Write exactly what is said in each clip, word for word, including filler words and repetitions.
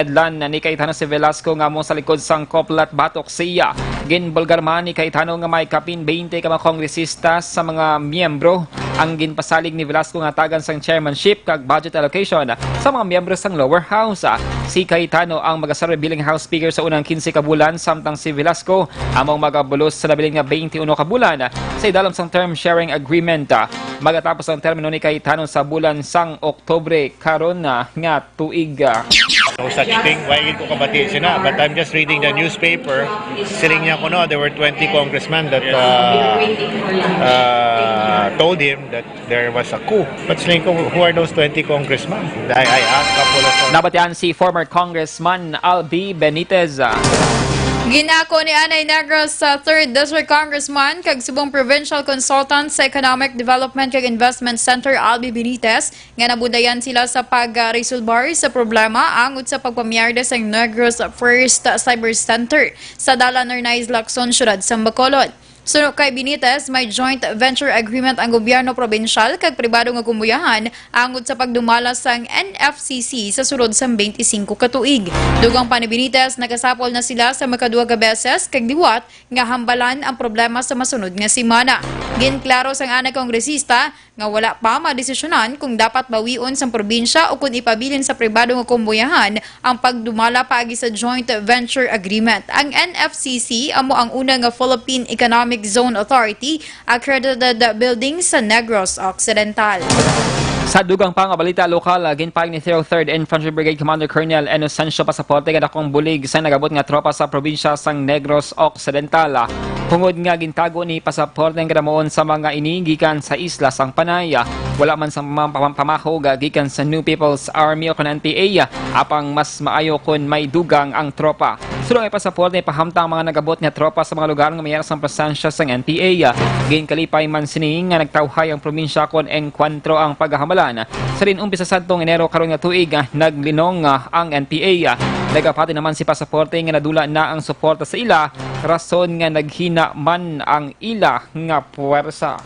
Ginadlan ni Cayetano si Velasco nga amo sa likod sang koplat batok siya. Ginbulgar man ni Cayetano nga may kapin twenty ka mga kongresista sa mga miyembro ang ginpasalig ni Velasco nga tagan sang chairmanship kag budget allocation sa mga miyembro sang lower house. Si Cayetano ang magaserbi bilang House Speaker sa unang quince ka bulan, samtang si Velasco amo ang magabulos sa nabilin nga twenty-one ka bulan sa idalom sang term sharing agreement. Magatapos ang termino ni Cayetano sa bulan sang Oktubre karon na nga tuig. No such thing. Why gid ko kabati sina? But I'm just reading the newspaper. Siling niya ko, no, there were twenty congressmen that, uh, uh, told him that there was a coup. But siling ko, who are those twenty congressmen? I, I asked a couple of Nabatian si former Congressman Albi Benitez. Ginako ni anay Negros sa third District Congressman kag subong Provincial Consultant sa Economic Development kag Investment Center, Albi Benitez, nga nabudayan sila sa pagresolbar sa problema angot sa pagpamiyerde sang Negros First Cyber Center sa Dalan Ernaiz Lacson, siyudad sang Bacolod. Suno kay Benitez, may joint venture agreement ang gobyerno probinsyal kag pribado nga kumbuyahan angot sa pagdumala sang N F C C sa sulod sang twenty-five ka tuig. Dugang pa ni Benitez, nagasapol na sila sa makaduha ka beses kag liwat nga hambalan ang problema sa masunod nga semana. Ginklaro sang anay kongresista nga wala pa madesisyonan kung dapat bawion sang probinsya o kon ipabilin sa pribado nga kumbuyahan ang pagdumala paagi sa joint venture agreement. Ang N F C C amo ang una nga Philippine Economic Zone Authority accredited building sa Negros Occidental. Sa dugang pa nga balita lokal, ginpaig ni Third Infantry Brigade Commander Colonel Inocencio Pasaporte nga dakong bulig sa nagabot nga tropa sa probinsya sang Negros Occidental. Hungod nga gintago ni Pasaporte ang kadamuon sa mga ini gikan sa isla sang Panay. Wala man sang pam-, pam-, pamahog gikan sa New People's Army o kon N P A, apang mas maayo kon may dugang ang tropa. Suno kay Pasaporte, pahamtang ang mga nagabot nga tropa sa mga lugar nga may ara sang presensya sang N P A. Ginkalipay man sini nga nagtawhay ang probinsya kon engkwentro ang pagahamalan. Sa rin umpisa sadtong Enero karon nga tuig, naglinong ang N P A. Nagapati naman si Pasaporte nga nadula na ang suporta sa ila, rason nga naghina man ang ila nga puwersa.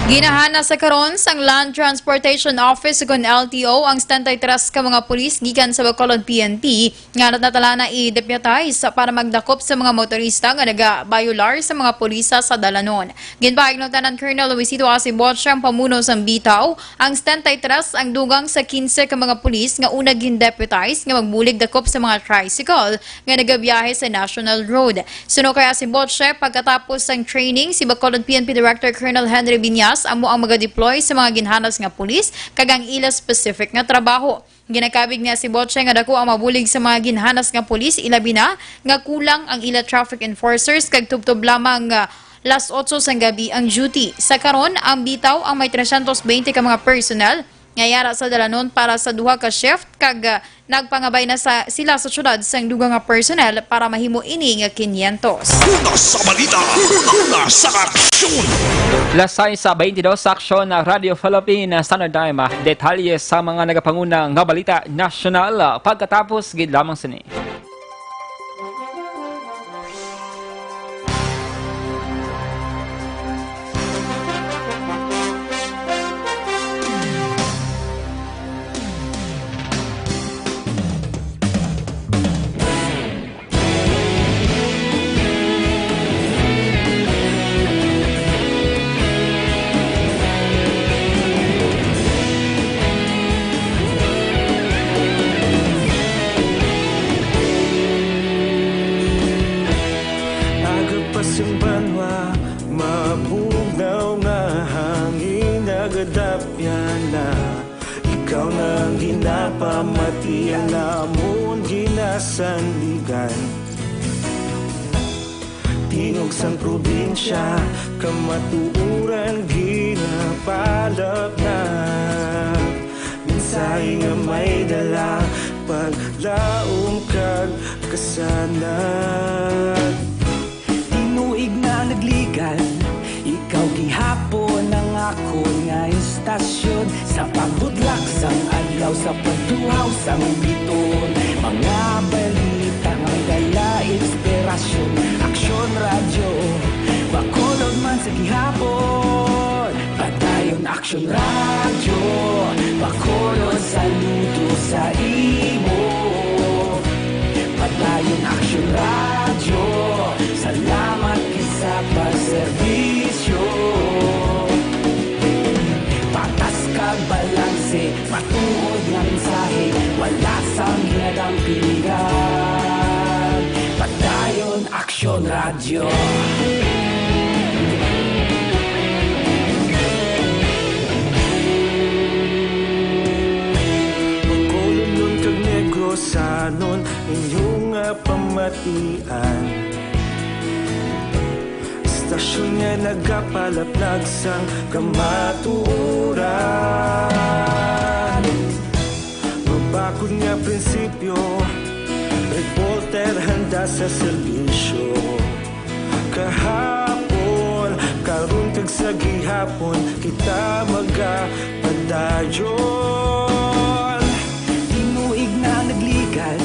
Ginahana sa karon sang Land Transportation Office ukon L T O ang setenta y tres ka mga pulis gikan sa Bacolod P N P nga natala na i-deputize para magdakop sa mga motorista nga nagabayolar sa mga pulisa sa dalanon. Ginpahayag ni Lieutenant Colonel Luisito Asimboche, ang pamuno sang bitaw, ang setenta y tres ang dugang sa quince ka mga pulis nga una gin-deputize nga magbulig dakop sa mga tricycle nga nagabiyahe sa National Road. Suno kay Asimboche, pagkatapos sang training, si Bacolod P N P Director Colonel Henry Viñas amo ang magadeploy sa mga ginhanas nga pulis kag ang ila specific nga trabaho. Ginakabig ni Asimboche nga dako ang mabulig sa mga ginhanas nga pulis, ilabi na nga kulang ang ila traffic enforcers kag tubtob lamang nga las otso sang gabi ang duty. Sa karon, ang bitaw ang may trescientos veinte ka mga personnel nga yara sa dalanon para sa duha ka shift kag, ah, nagpangabay na sa, sila sa syudad sang dugang nga personnel para mahimo ini nga quinientos. Una sa balita, una sa aksyon. Las sais sa twenty-dos sa aksyon na Radyo Philippine Standard Time. Detalye sa mga nagapanguna nga balita nasyonal, ah, pagkatapos gid lamang sini. Aga pa sang banwa, mabugnaw nga hangin nagadapyan na. Ikaw na ang ginapamati, ang amon ginasandigan. Tingog sang probinsya, kamatuoran ginapalapnat. Mensahe nga may dala, paglaom kag kasanag. Tinuig na nagligan, ikaw gihapon ang akon nga istasyon. Sa pagbudlak sang adlaw, sa pagtuhaw sang biton, mga balita nga dala inspirasyon. Aksyon Radyo, Bacolod man sa gihapon. Padayon Aksyon Radyo, Bacolod, saludo sa imo. Ginadang piligan, Padayon Aksyon Radyo. Bacolodnon kag Negrosanon, inyo nga pamatian. Estasyon nga nagapalaplag sang kamatuoran. Mabakod nga prinsipyo, reporter handa sa serbisyo. Kahapon, karon kag sa gihapon, kita magapadayon. Tinuig na nagligad,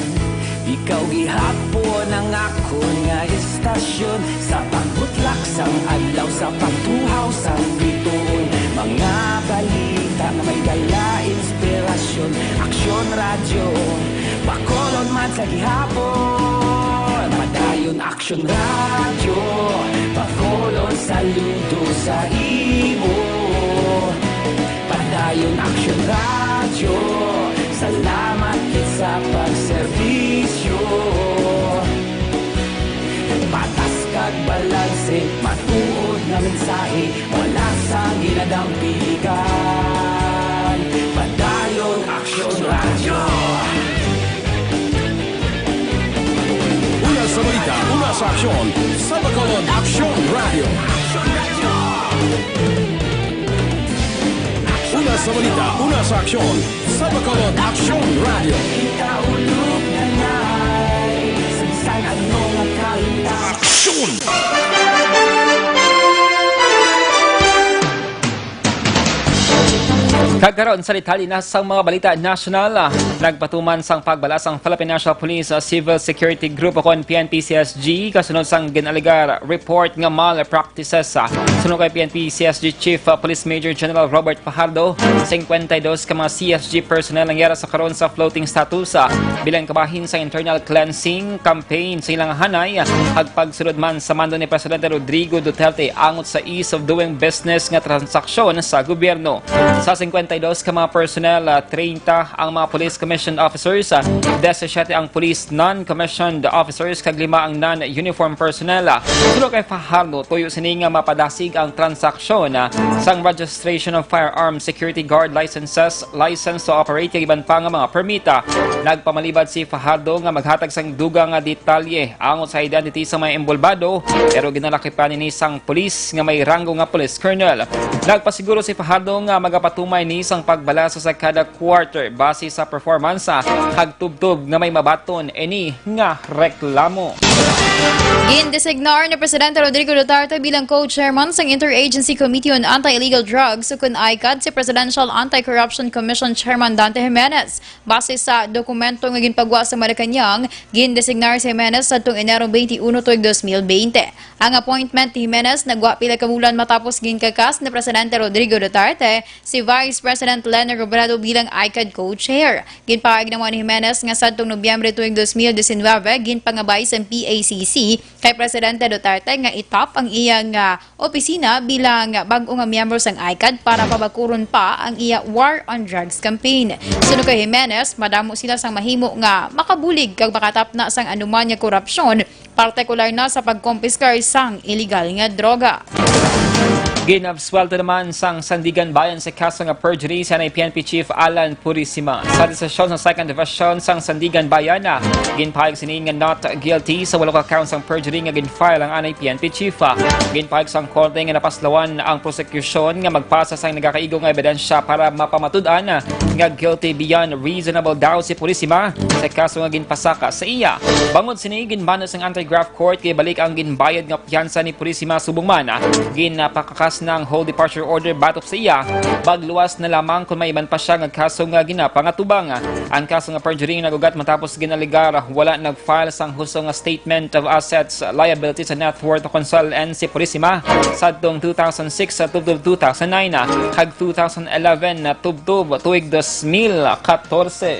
ikaw gihapon ang akon nga estasyon. Sa pagbutlak sang adlaw, sa pagtuhaw sang bituon, mga balita nga may dala inspirasyon. Aksyon Radyo, Bacolod man sa gihapon. Padayon Aksyon Radyo, Bacolod saludo sa imo. Padayon Aksyon Radyo, salamat gid sa pagserbisyo. Patas kag balanse, matuod nga mensahe, wala sang ginadang piligan. Padayon Aksyon Radyo. Una sa balita, una sa aksyon, sa Bacolod Aksyon Radyo. Una sa balita, una sa aksyon, sa Bacolod Aksyon Radyo. Aksyon! Kag karon sa detalye na sang mga balita nasyonal, ah, nagpatuman sang pagbalas ang Philippine National Police, ah, Civil Security Group o kon P N P C S G kasunod sang gin-alegar report nga malpractices, ah. Suno kay P N P C S G Chief, ah, Police Major General Robert Fajardo, singkwenta y dos ka mga C S G personnel ang yara sa karon sa floating status, ah, bilang kabahin sa internal cleansing campaign sa ilang hanay, ah, kag pagsulod man sa mando ni Presidente Rodrigo Duterte angot sa ease of doing business nga transaksyon sa gobyerno. Sa singkwenta y dos ka mga personnel, ah, treinta ang mga police commissioned officers, ah, disisiete ang police non-commissioned officers, kag lima ang non-uniform personnel. Suno kay Fajardo, tuyo sini nga mapadasig ang transaksyon, ah, sang registration of firearm, security guard licenses, license to operate, kag iban pa nga mga permita. Nagpamalibad si Fajardo nga maghatag sang dugang nga detalye angot sa identity sa mga inbolbado, pero ginalakipan ini sang pulis nga may ranggo nga police colonel. Nagpasiguro si Fajardo nga magapatumay ni sang pagbalasa sa kada quarter base sa performance, ah, kag tubtob nga may mabaton ini nga reklamo. Gindesignar ni Presidente Rodrigo Duterte bilang co-chairman sang Interagency Committee on Anti-Illegal Drugs, ukon ICAD, si Presidential Anti-Corruption Commission Chairman Dante Jimenez. Base sa dokumento nga ginpagwa sa Malacañang, gindesignar si Jimenez sadtong Enero twenty-one tuig dos mil twenty. Ang appointment ni Jimenez nagwa pila ka bulan matapos ginkakas ni Presidente Rodrigo Duterte si Vice President Leni Robredo bilang ICAD co-chair. Ginpahayag naman ni Jimenez nga sadtong Nobyembre tuig dos mil diecinuebe, ginpangabay sang P A C C kay Presidente Duterte nga itap ang iyang, ah, opisina bilang bag-o nga miyembro sang ICAD para pabakuron pa ang iya War on Drugs campaign. Suno kay Jimenez, madamo sila sang mahimo nga makabulig kag makatapna sang anuman nga korupsyon, partikular na sa pagkompiskar sang iligal nga droga. Ginabsuwelto naman sang Sandiganbayan sa kaso nga perjury si anay P N P Chief Alan Purisima. Sa desisyon sa Second Division sang Sandiganbayan, ah, ginpahayag sini nga not guilty sa walo ka counts sang perjury nga gin-file ang anay P N P chief. Ginpahayag sang korte nga napaslawan ang prosekusyon nga magpasa sang nagakaigo nga ebidensya para mapamatud-an nga guilty beyond reasonable doubt si Purisima sa kaso nga ginpasaka sa iya. Bangod sini, ginbana sang anti-graft court nga ibalik ang ginbayad nga piyansa ni Purisima, subong man ginpakakas na ang hold departure order batok sa iya, pagluwas na lamang kon may iban pa siya nga kaso nga ginapangatubang. Ang kaso nga perjury nag-ugat matapos ginalegar wala nag-file sang husto nga statement of assets, liabilities, and net worth o kon SALN si Purisima sadtong two thousand six sa tubtob two thousand nine, kag two thousand eleven na tubtob tuig dos mil katorse.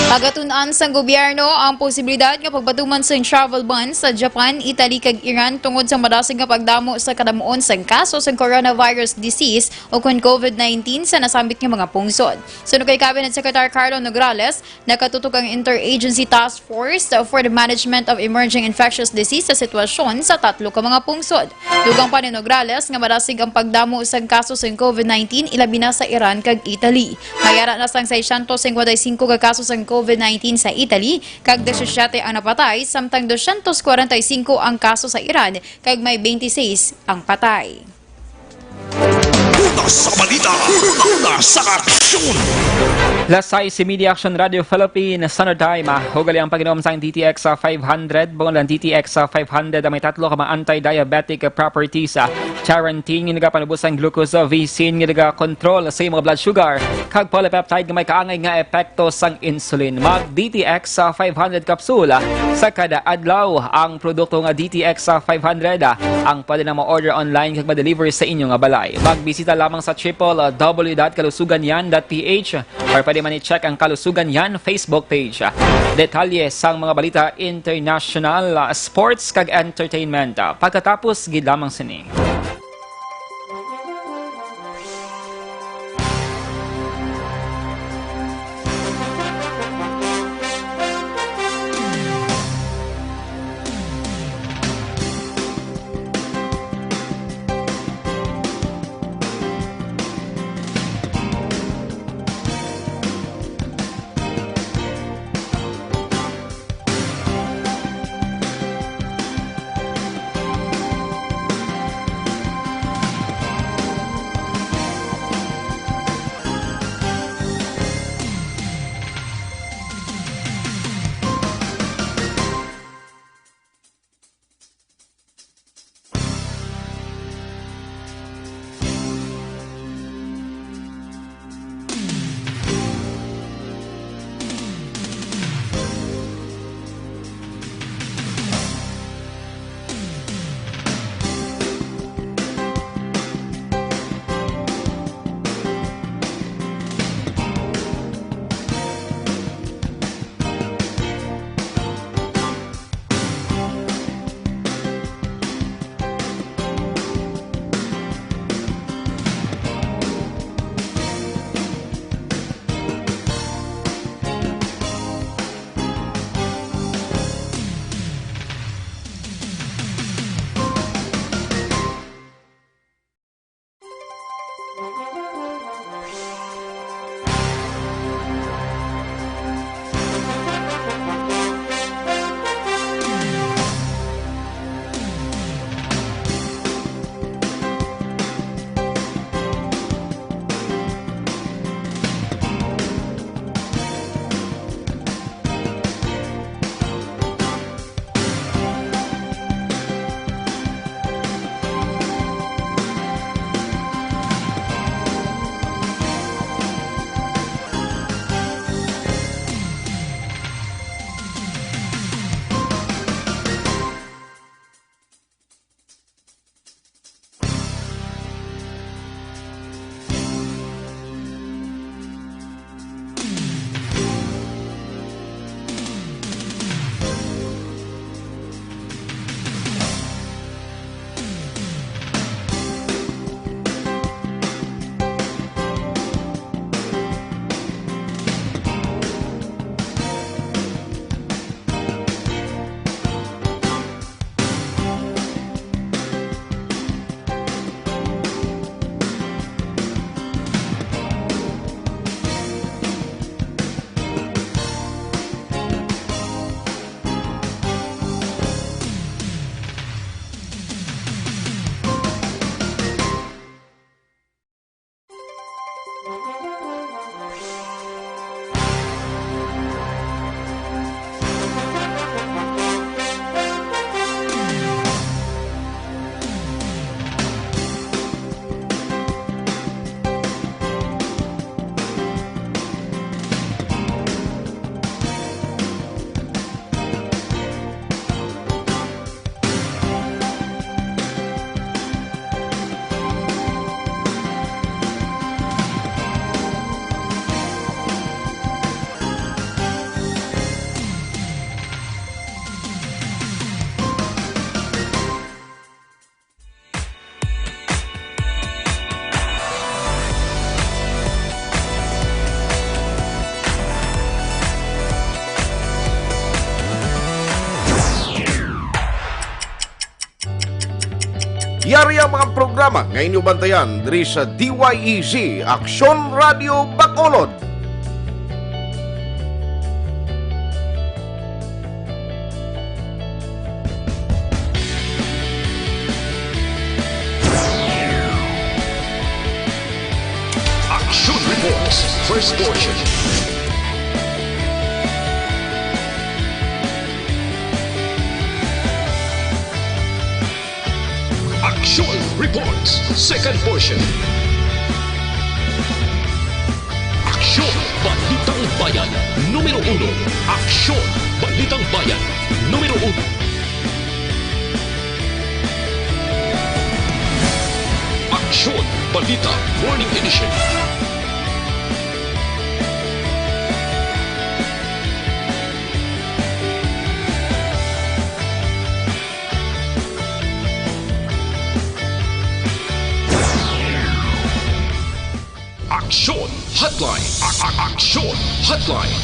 Pagatun-an sang gobyerno ang posibilidad nga pagpatuman sang travel ban sa Japan, Italy, kag Iran tungod sa madasig nga pagdamo sa kadamuon sang kaso sang coronavirus disease o kon COVID nineteen sa nasambit nga mga pungsod. Suno kay Cabinet Secretary Carlo Nograles, nakatutok ang Interagency Task Force for the Management of Emerging Infectious Disease sa sitwasyon sa tatlo ka mga pungsod. Dugang pa ni Nograles nga madasig ang pagdamo sang kaso sang COVID nineteen, ilabi na sa Iran kag Italy. May ara na sang seiscientos cincuenta y cinco ka kaso sang COVID nineteen sa Italy, kag disisiete ang napatay, samtang doscientos cuarenta y cinco ang kaso sa Iran, kag may twenty-six ang patay. Una sa balita, una sa aksyon. Lasay si Media Action Radio Philippines, Standard Time. Ah, ugali ang pag-inom sang D T X five hundred. Bukod ang D T X five hundred, may tatlo ka mga anti-diabetic properties. Ah, charantin nga nagapanubos sang glucose, ah, vicin nga nagakontrol sa imong blood sugar, kag polypeptide nga may kaangay nga epekto sang insulin. Mag D T X five hundred capsule, ah, sa kada adlaw. Ang produkto nga D T X five hundred, ah, ang pwede na ma-order online kag ma-deliver sa inyo nga balay. Magbisita lamang sa triple W dot kalusuganyan dot P H or pwede man i-check ang Kalusugan Yan Facebook page. Detalye sang mga balita international, ah, sports, kag entertainment, ah, pagkatapos gid lamang sini. Yari ang mga programa nga inyo bantayan diri sa D Y E Z, Aksyon Radio Bacolod. Action Reports, first portion. Action Reports, second portion. Aksyon, Balitang Bayan, numero uno. Aksyon, Balitang Bayan, numero uno. Aksyon, Balita, Morning Edition. Aksyon Hotline. A- a- Aksyon Hotline.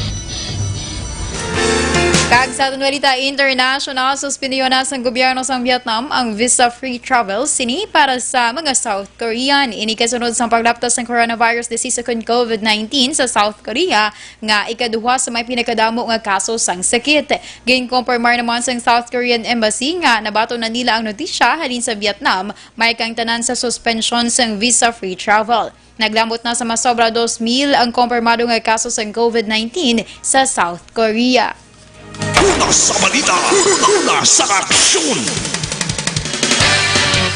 Kag sa aton balita international, suspindiyon na sang gobyerno sang Vietnam ang visa-free travel sini para sa mga South Korean. Ini kasunod sang paglapta sang coronavirus disease ukon COVID nineteen sa South Korea, nga ikaduha sa may pinakadamo nga kaso sang sakit. Ginkumpirmar naman sang South Korean Embassy nga nabaton na nila ang notisya halin sa Vietnam, may kang tanan sa suspensyon sang visa-free travel. Nagdambot na sa masobra dos mil ang kumpirmado nga kaso sang COVID nineteen sa South Korea. Una sa balita, una sa aksyon.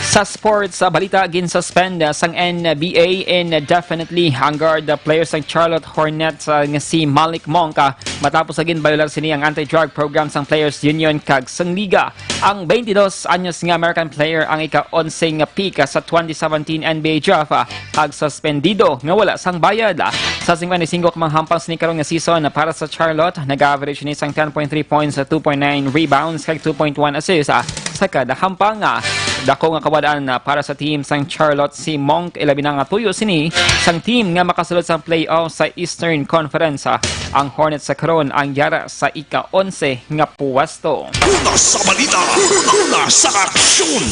Sa sports, sa balita, ginsuspend sang N B A indefinitely ang guard player sang Charlotte Hornets, ah, nga si Malik Monk, ah, matapos sa ginbayolar sini ang anti-drug program sang Players Union kag sang liga. Ang twenty-dos anyos nga American player ang ika-onse nga pick sa twenty seventeen N B A draft, ah, kag suspendido nga wala sang bayad. Sa singkwenta y singko ka mga hampang sini karon nga season para sa Charlotte, nag-average ini sang ten point three points, two point nine rebounds, kag two point one assists, ah, sa kada hampang. Ah, dako nga kawad-an, ah, para sa team sang Charlotte si Monk, ilabi na nga tuyo sini sang team nga makasulod sa playoff sa Eastern Conference. Ah, ang Hornets sa karon ang yara sa ika-onse nga puwesto. Una sa balita, una sa aksyon.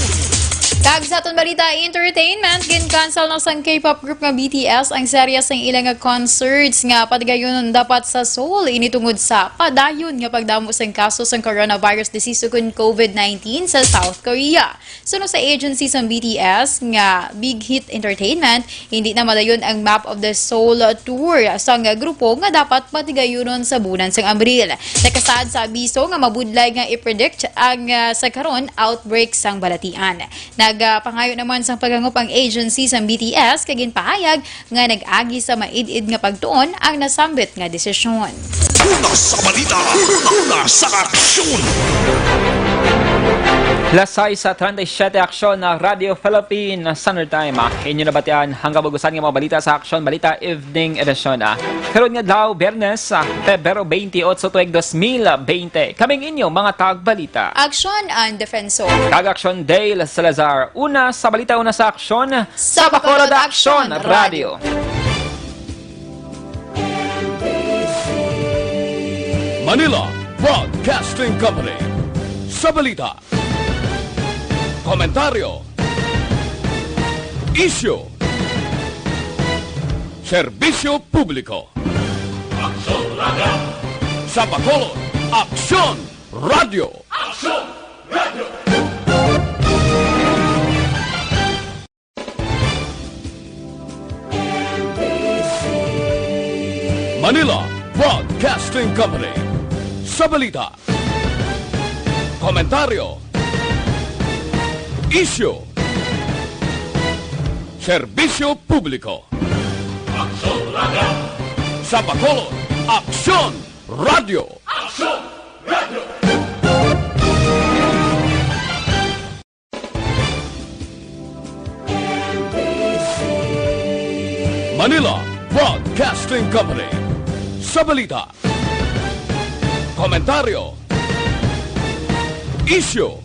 Kag sa aton balita entertainment, gin-cancel na sang K-pop group nga B T S ang serye sang ila nga concerts nga patigayonon dapat sa Seoul, ini tungod sa padayon nga pagdamo sang kaso sang coronavirus disease ukon COVID nineteen sa South Korea. Suno sa agency sang B T S nga Big Hit Entertainment, hindi na madayon ang Map of the Seoul tour sang grupo nga dapat patigayonon sa bulan sang Abril. Nakasaad sa abiso nga mabudlay nga i-predict ang, ah, sa karon outbreak sang balatian. Nagapangayo naman sang paghangop ang agency sang B T S kag ginpahayag nga nag-agi sa maid-id nga pagtuon ang nasambit nga desisyon. Una sa balita, una sa aksyon. Las sais treinta y siete, Aksyon na Radyo Philippine Standard Time. Ah, inyo nabatian ang kabug-usan nga mga balita sa Aksyon Balita Evening Edition. Ah, karon nga adlaw, Biyernes, ah, Pebrero twenty-eight, tuig dos mil bente. Kaming inyo mga tagbalita. Aksyon Ann Defensor. Kag Aksyon Dale Salazar. Una sa balita, una sa aksyon. Sa Bacolod Aksyon Radio. Manila Broadcasting Company. Sa balita, komentaryo, isyu, serbisyo publiko. Aksyon Radio. Sa Bacolod, Aksyon Radio. Aksyon Radio. Manila Broadcasting Company. Sa balita, komentaryo, isyu, serbisyo publiko. Aksyon Radio. Sa Bacolod, Aksyon Radio. Aksyon Radio. Manila Broadcasting Company. Sa balita, komentaryo, isyu,